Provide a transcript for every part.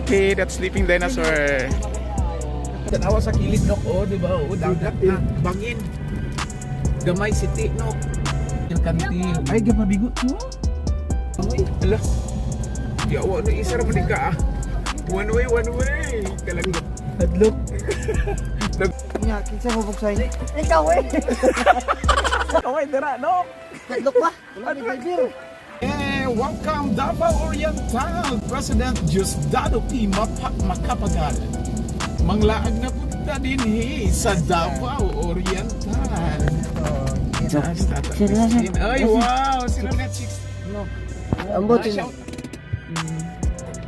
Okay, that's sleeping dinosaur. Tanawa sa kilid, nok, oh, di ba? Oh, dagat na. Bangin. Gamay city, nok. Kantil. Ay, gamabigo to. Ay, ala. Yawa na isa ra man ka ah. One way, one way. Kalag Hadlok. Nya, kinsa mo bugsay? Ikaw eh. Kaway dira, no? Hadlok ba? Wala ni driver. Eh, welcome Davao Oriental, President Diosdado P. Macapagal. Manglaag na punta din he sa Davao Oriental. Ay, wow! Sila na chicks. No. Ambot. Ay, shout.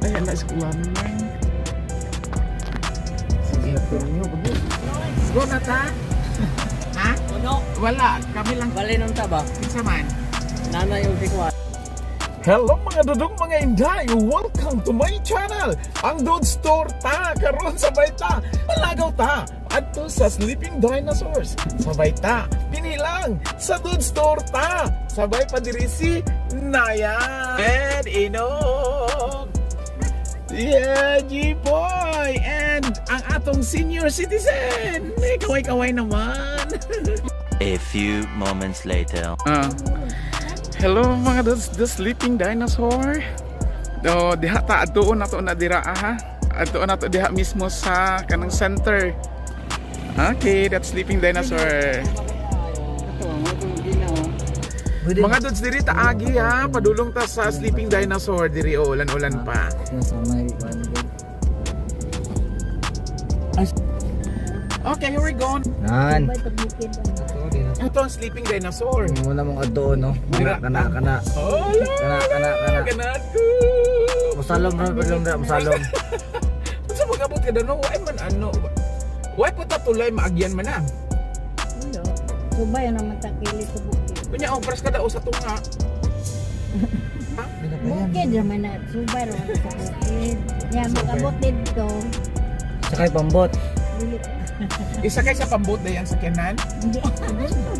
Ay, ala, eskwela. Sige, Go na ta? Ha? Ano? Wala, kami lang. Bali nung ta ba? Kinsa man? Nanay yung sikwa. Hello mga dudong mga inday! Welcome to my channel! Ang Dudes Tour ta! Karon sabay ta! Malagaw ta! Adto sa Sleeping Dinosaurs! Sabay ta! Pinilang! Sa Dudes Tour ta! Sabay pa diri si Naya! And Inog! Yeah, G-Boy! And ang atong senior citizen! Eh, kaway-kaway naman! A few moments later. Ah. Hello mga dudes, the sleeping dinosaur. Do diha ta adtuon nato na dira ah, ha. Adtuon nato diha mismo sa kanang center. Okay, that's sleeping dinosaur. Mga dudes diri ta agi ha, padulong ta sa sleeping dinosaur diri oh, ulan-ulan pa. Sa may Okay, here we go. Nan. Ito ang sleeping dinosaur. Muna mong adto no. Dira. Kana kana. Hola! Kana kana kana. Ganad ko. Musalom ra padulong ra musalom. Unsa mag-abot ka dano? Why man ano? Why po ta tulay maagyan man ah? Wala. Subay naman takili sa bukid. Kunya oh, pras ka daw sa tunga. Bukid naman na. Subay naman sa bukid. Ya, makabot dito. Sakay pambot. Dili. Isa kay sa pambot na yan sa kenan. Hindi.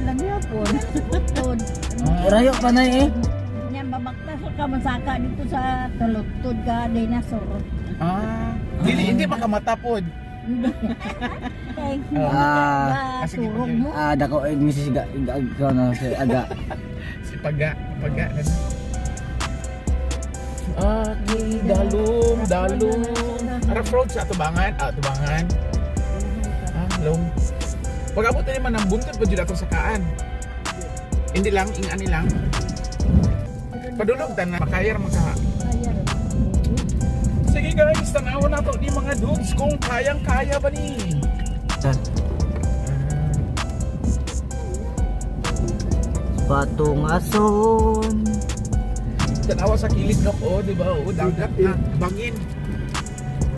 Lang yapon. Tod. Rayo pa na eh. Nya mabaktas ka masaka dito sa tulod ka dinosaur. Ah, dili hindi makamata pod. Thank Ah. Ah, sige, turog pag- mo. Ah, dako eh misis ga ga ga na si aga. Si paga, paga na. Okay, dalom, dalom. Arap road sa atubangan, ah, atubangan. Ah, long. Pag abot na naman ang buntod pa jud atong sakaan. Hindi lang, ing ani lang. Padulog tanan, makayar maka. Sige guys, tanawan na to ni mga dudes kung kayang-kaya ba ni. Batong ason. Tanawa sa kilid nok oh, di ba? Oh, dagat na. Bangin.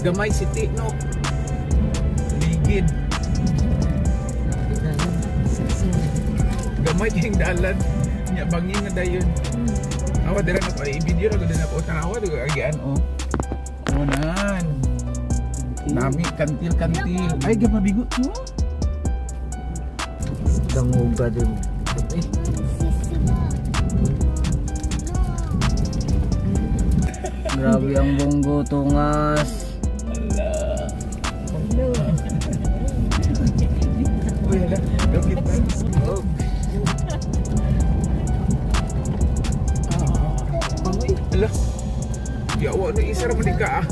Gamay city nok. Ligid. Gamay kayong dalan. Nya bangin na dayon. Awa dira na ko ay video ra gud na ko tanawa di ko agian oh. Oh nan. Nami kantil kantil. Ay gamabigo to. Danguga din. Eh, grabe ang bunggo tungas. Uy, hala. Dokit na. Oh. Ah, Hala. Yawa na isa ra man ka ah.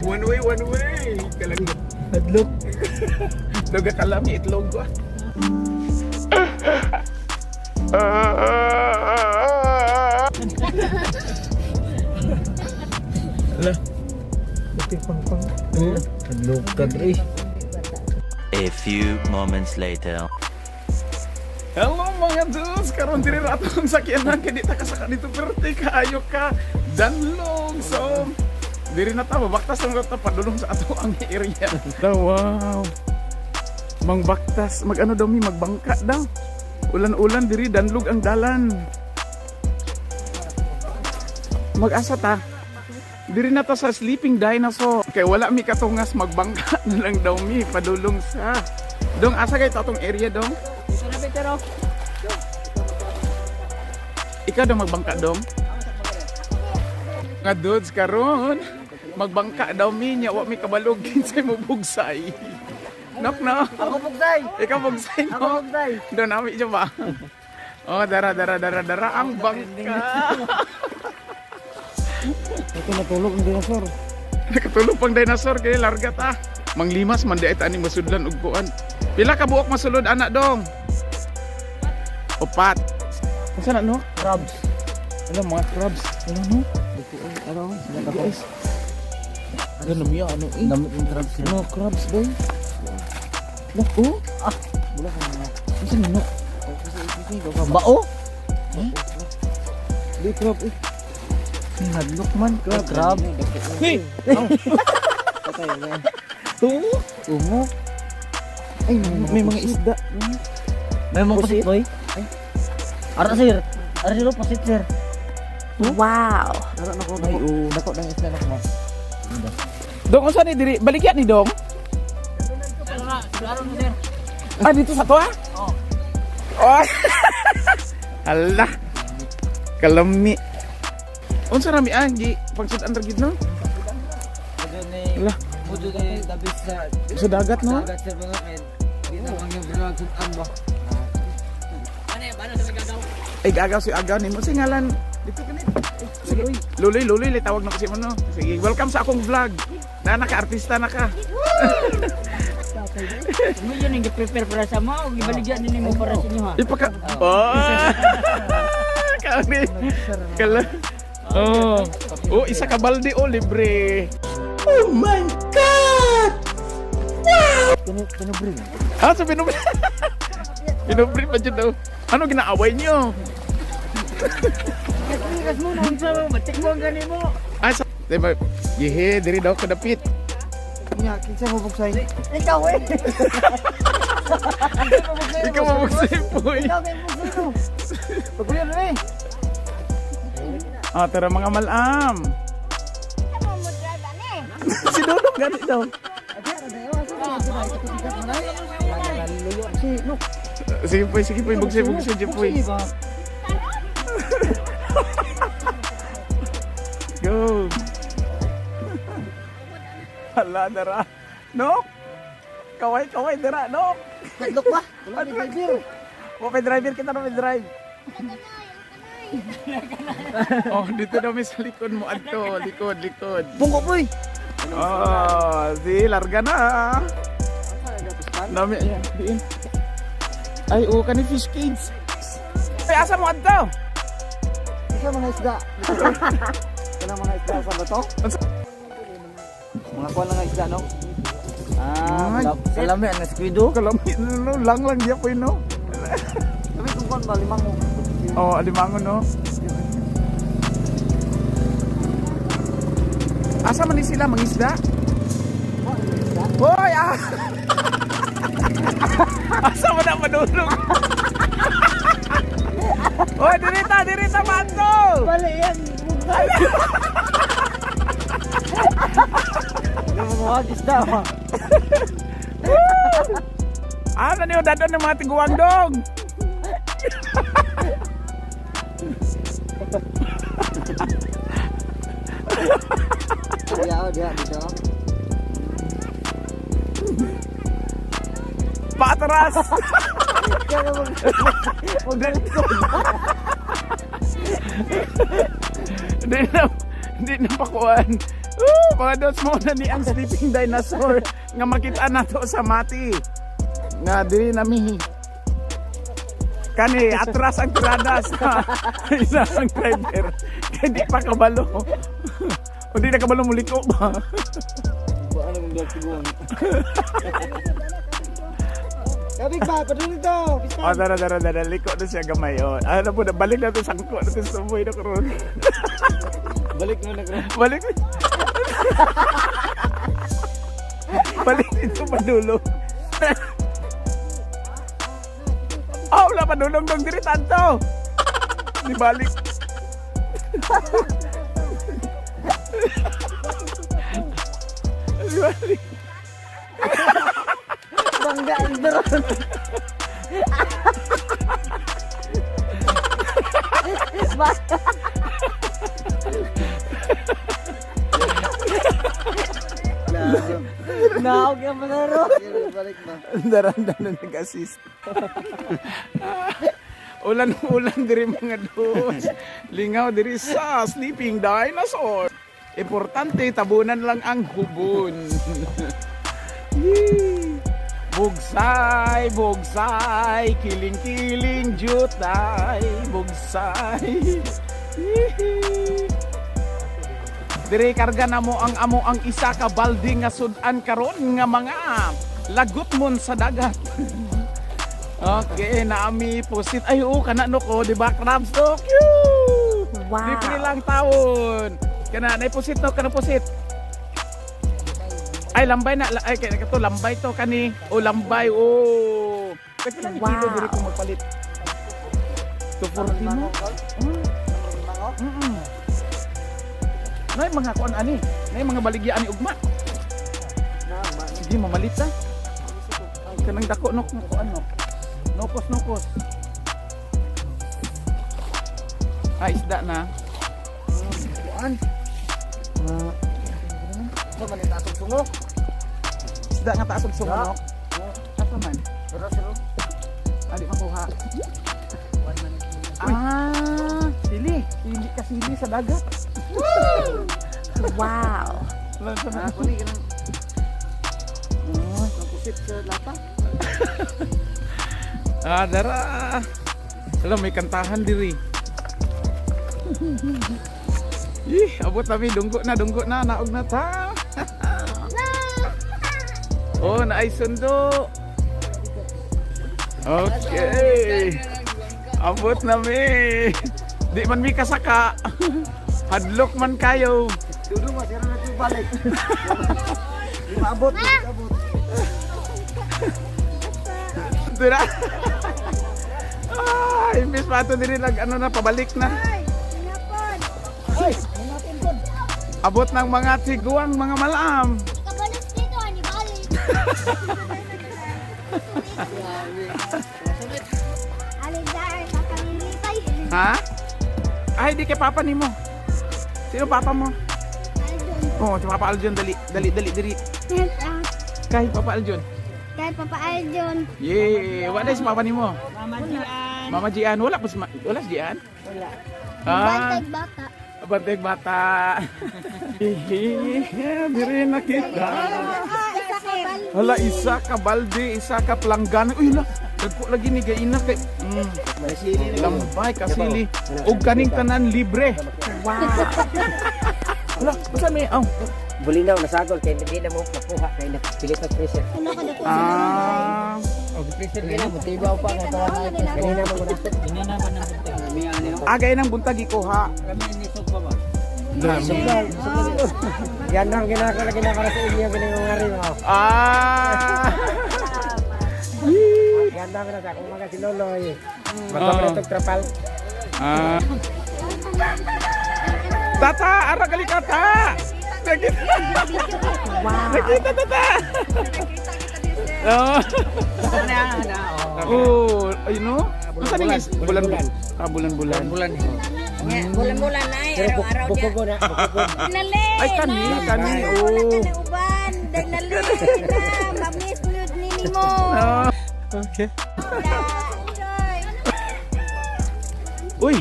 One way, one way. Kalag Hadlok. Daga kalami itlog ko ah. Hala. Hadlok ka dre. A few moments later. Hello mga dudes! Karon diri ra atong sakyanan kay di ta kasaka dito perte kaayo ka danlog. So diri na ta babaktas lang ta padulong sa ato ang area. Daw, wow. Mangbaktas, mag-ano daw mi magbangka daw. Ulan-ulan diri danlog ang dalan. Mag-asa ta. Diri na ta sa sleeping dinosaur. Kay wala mi katungas magbangka na lang daw mi padulong sa. Dong asa kay ta atong area dong? Ito na Petero. Ikaw daw magbangka dong? Mga dudes karon, Magbangka daw mi nya, wa mi kabalog kinsay mo bugsay. Nok no. Ako bugsay. Ikaw bugsay Ako no. bugsay. Doon nami siya ba? Oh, dara dara dara dara ang bangka. Ito natulog ang dinosaur. Nakatulog pang dinosaur kay larga ta. Manglimas man di ay ta ani masudlan og kuan. Pila ka buok masulod ana dong? Upat. Unsa na no? Crabs. Ano mga crabs? Ano no? Ano? Guys. Ano miya ano eh? Damit yung crabs. Mga crabs boy. Nako. Ah, wala ka mga. Unsa na no? Bao? Di crab eh. Hadlok man. Crab. Crab. Hey! Patay na. Oh, Umo. ay may mga isda. May mga pasit, boy. Ara, sir. Ara, sir, pasit, sir. Wow. Naro na ko. Ay, oo. Dako ng isda na ko. Dong unsa ni diri? Baligya ni dong? Ah, dito sa to ah? Oo. Oh. Hala. Kalami. Unsa rami ah, gi pagsud-an ra gid no? Hala, Mudo ni dabis sa sa dagat no? dagat sa mga kay. Di na mang yung brag sa ba. Ay gagaw si agaw nimo si ngalan dito kani. Sige. Luloy, luloy, lay tawag na kasi mo no. Sige, welcome sa akong vlog. Na naka-artista na ka. Mo yun ang prepare para sa mo. Gibaligyan din mo para sa inyo, ha. Ipaka Oh. Kani. Kala. Oh. Oh, isa ka balde oh libre. Oh my God! Kano kano bring. Ah, so pinubri. Pinubri pa dyan daw. Ano ginaaway niyo? Kas mo, unsa mo, batik mo ang gani mo. Ah, sa, diba, yehe, diri daw kadapit. Nya kinsa mo bugsay? Ikaw eh. Ikaw mabugsay po eh. Ikaw kay bugsay ko. Pagulian na eh. Ah, tara mga malam. Ano mo drive ani? Si Dodong gani daw. Si look. Sige po, sige po, bugsay, bugsay, sige po. Go. Hala, dara. Nok. Kaway, kaway, dara, nok. Hadlok ba? Wala ni driver. Wa may driver kita na may drive. Oh, dito daw may sa likod mo adto, likod, likod. Bungko boy. Oh, si larga na. Dami ayan, diin. Ay, oh, kani fish cage. Ay, asa mo adto? Isa mga isda. Kana mga isda sa bato? Mga kuwan lang nga isda no? Ay. Ah, salami ang squido. Kalami, no, lang lang diya po no. Kami kung kuwan ba limango. Oh, alimango no. Asa man ni sila mangisda? Hoy, ah. Asa man na madulog? Hoy, dirita, dirita manto. Bali yan. Yung mga isda ba? Asa niyo dadon ng mga tiguang dong? Diya, oh, diya, dito. Patras. Kaya mag Hindi na, hindi na pakuan. Mga dots mo na ni ang sleeping dinosaur nga makita na to sa Mati. Nga diri nami. Kani atras ang tiradas. Isa ang driver. Kaya di pa kabalo. O di na kabalo muliko ba? Ano kung dog siguro? Kabig ba? Padung dito. O dara dara dara liko na siya gamay. O ano po na balik na to sangko na to sa buhay na karon. Balik na nagro. Balik. Balik dito padulong. Oh, wala padulong dong diri tanto. Di balik. Di balik. Bangga ang drone. Naog yung pasahero. Balik ba? Daranda na nag-assist. Ulan-ulan diri, mga dos. Lingaw diri sa Sleeping Dinosaur. Importante, tabunan lang ang hubon. Yee. Bugsay, bugsay, kiling-kiling jutay, bugsay. Yee. Dire karga na mo ang amo ang isa ka balde nga sudan karon nga mga lagot mon sa dagat. Okay, naami pusit. Ay, oo, kana no ko, di ba? Crabs no? Cute! Wow. Libre lang taon. Kana, nay pusit no, kana pusit. Ay, lambay na. Ay, kaya to, lambay to, kani. O, lambay, oh. Kaya pila ni kilo diri kung magpalit? 240 mo? Nay, mga kuan ani. Nay, mga baligya ani ugma. Sige, mamalit ta. Kanang dako no kung kuan no. Nokos nokos. Ah, isda na. Kuan. Sa man ito atong sungo. Isda nga taas og sungo no. Asa man? Pero siro. Ah, di makuha. Ah, sili. Sili ka sili sa dagat. Wow. Wala sa Ah, kuni kanang ang pusit sa lata. Ah, dara. Alam, may kantahan diri. Ih, abot kami. Dunggo na, naog na ta. Oh, naay sundo. Okay. Abot na mi. Di man mi kasaka. Hadlok man kayo. Dudu mo siro na ito balik. Di maabot, di maabot. Dira. Ah, imbis pa ato diri nag ano na pabalik na. Ay, Abot ng mga tiguang mga malam. Kabalos dito, ani balik. Alexander, kakalilitay. Ha? Ay, di kay papa nimo. Sino papa mo? Aljon. Oh, si Papa Aljon, dali, dali, dali, dali. Kay Papa Aljon. Kay Papa Aljon. Yay, wala si papa nimo. Mama Gian. Mama Gian, wala pa si wala si Gian? Wala. Ah, Bantag bata. banteg bata. Hihi, diri na kita. Ah, isa ka bal. Hala, isa ka balde, isa ka planggana. Uy, la, dagko lagi ni gaina kay lambay kasili. Og kaning tanan libre. Wow. Hala, basta may aw. Bulinaw, nasagol. Kaya hindi na mo makuha. Kaya napilit ang freezer. Una ko dako. Ah. Kanina mo, tibaw pa. Kanina mo muna. Agay ng buntag ikuha. Yan lang ginagawa ginagawa sa inyo. Ginagawa rin. Ah. Yan lang na kung mga si Loloy. Magpapalitog trapal. Ah. Tata, ara gali tata. Nakita. Wow. Nakita tata. Oh. Oh, ayun no. Unsa ni bulan-bulan? Ah, bulan-bulan. Bulan. Bulan-bulan ay, Pero araw-araw niya. bukugo na. Bukugo. Nali! Ay, kani, kani, Wala oh. ka na uban. Dahil nali na. Mamiss nude ni mo. Ah. Okay. Uy.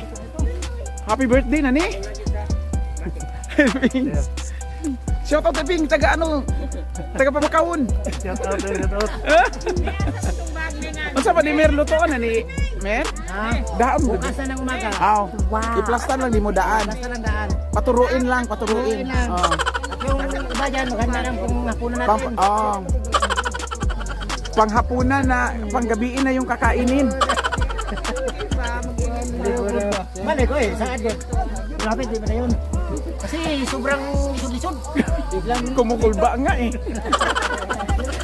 Happy birthday nani. Ping. Shout out Ping, taga ano? Taga Pamakawon. Shout out, shout out. Unsa pa ni Mer lutoon na ni Mer? Daan mo. Bukasan ng umaga. Aw. Wow. Iplastan lang di mo daan. Basta lang daan. Paturuin lang, paturuin. Paturuin lang. Oh. At yung iba dyan, maganda lang kung hapunan natin. Pang, oh. Panghapunan na, panggabiin na yung kakainin. Balik ko eh, saan yun? Grabe, di ba na yun? Kasi sobrang lisod-lisod. Biglang Kumukulba nga eh.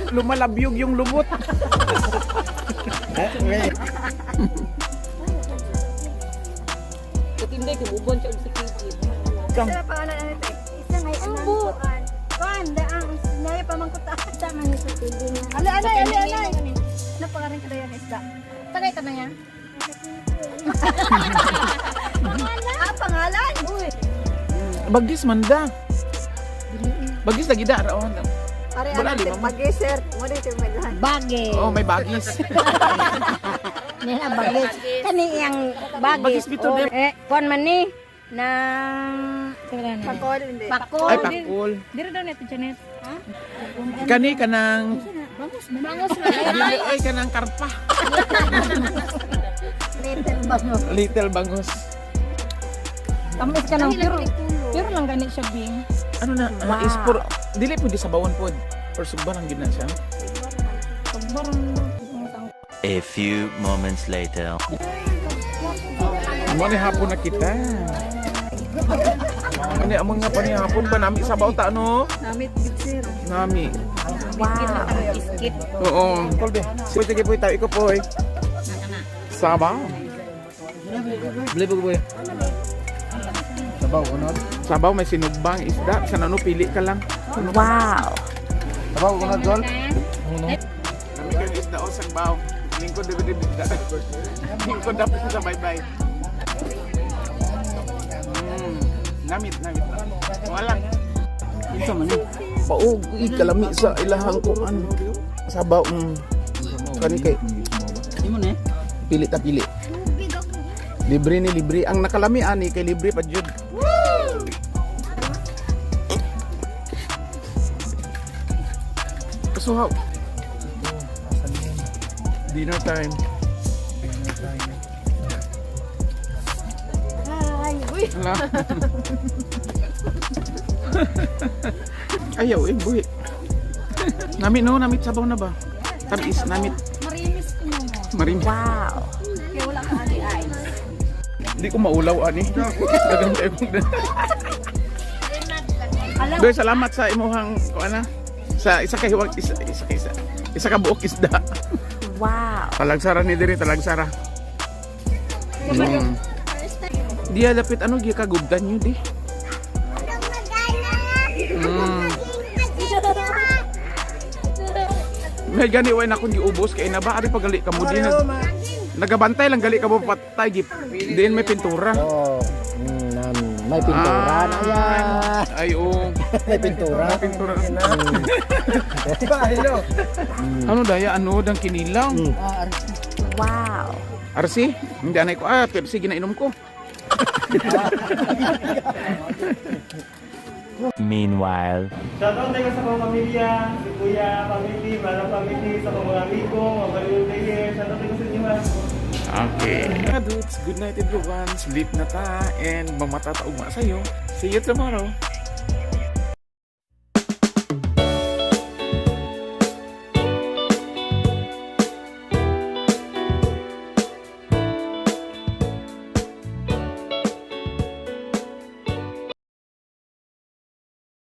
Lumalabyog yung lumot. Kam. Isa pa ano ito. Isa ngay anang kuan. Kuan daang naya pa man ko ta man ni sa TV niya. Ala, alay, alay, alay. Napakarin ka na isda. Tagay ka na yan. Ah, pangalan. Uy. Bagis man da. Bagis lagi da raon. Pare Wala, ano lima mo. bagay sir. Mo dito may lahan. Bagis. Oh, may bagis. Nila bagis. Kani iyang bagis. Bagis bitaw Oh, din. eh, kuan man ni nang Pakol hindi. Pakol. Ay, pakol. Dito daw neto, Janet. Kani kanang Bangus na. dili ay kanang karpa. Little bangus. Little bangus. Tamis ka ng pure. Pure lang gani siya, Bing. Ano na? Wow. Is por dili pwede sa bawon pod or sugba lang gyud na siya. A few moments later. Mo ni hapon na kita. Ano ang mga panihapon ba nami sabaw ta no? Namit gid sir. Nami. Wow. Iskit. Oo. Kolbe. Sige po tayo iko po eh. Sabaw. Bili po boy. Sabaw unod. Sabaw may sinugbang isda. Sa ano pili ka lang. Wow. Sabaw unod gol. Nami kang isda o sagbaw. Lingkod dili dili isda. Lingkod dapat sa bye-bye. Namit, namit. Wala. Unsa man ni? Paug, kalami sa ilahang kuan. Sabaw. Kani kay Imo ni? Pili ta pili. Libre ni libre. Ang nakalami ani kay libre pa jud. Kasuhaw. Dinner time. Ay, uy. Hala. Ayaw eh, buhi. Namit no, namit sabaw na ba? Tamis, namit. Marimis ko mo. Marimis. Wow. Kaya wala ka ani ay. Hindi ko maulaw ani. Dagan kayo kong Doy, salamat sa imuhang kuan na. Sa isa ka hiwag isa isa ka isa. Isa ka buok isda. Wow. Talagsara ni diri, talagsara. Diya lapit ano giya kagubdan yun di. May gani way na akong giubos kay na ba ari pagali ka mo di nagabantay lang gali ka mo patay gip. Diin may pintura. Oh, may pintura na yan. Ay oo. May pintura. May pintura na. Ano daya ano dang kinilaw? Wow. Arsi? Hindi anay ko. Ah, Pepsi ginainom ko. Meanwhile. Shoutout tayo sa mga pamilya, si Kuya, family, Mara family, sa mga amigo, mga baliw player. Shoutout tayo sa inyo ha. Okay. Mga dudes, good night everyone. Sleep na ta and mamata ta ugma sa'yo. See you tomorrow.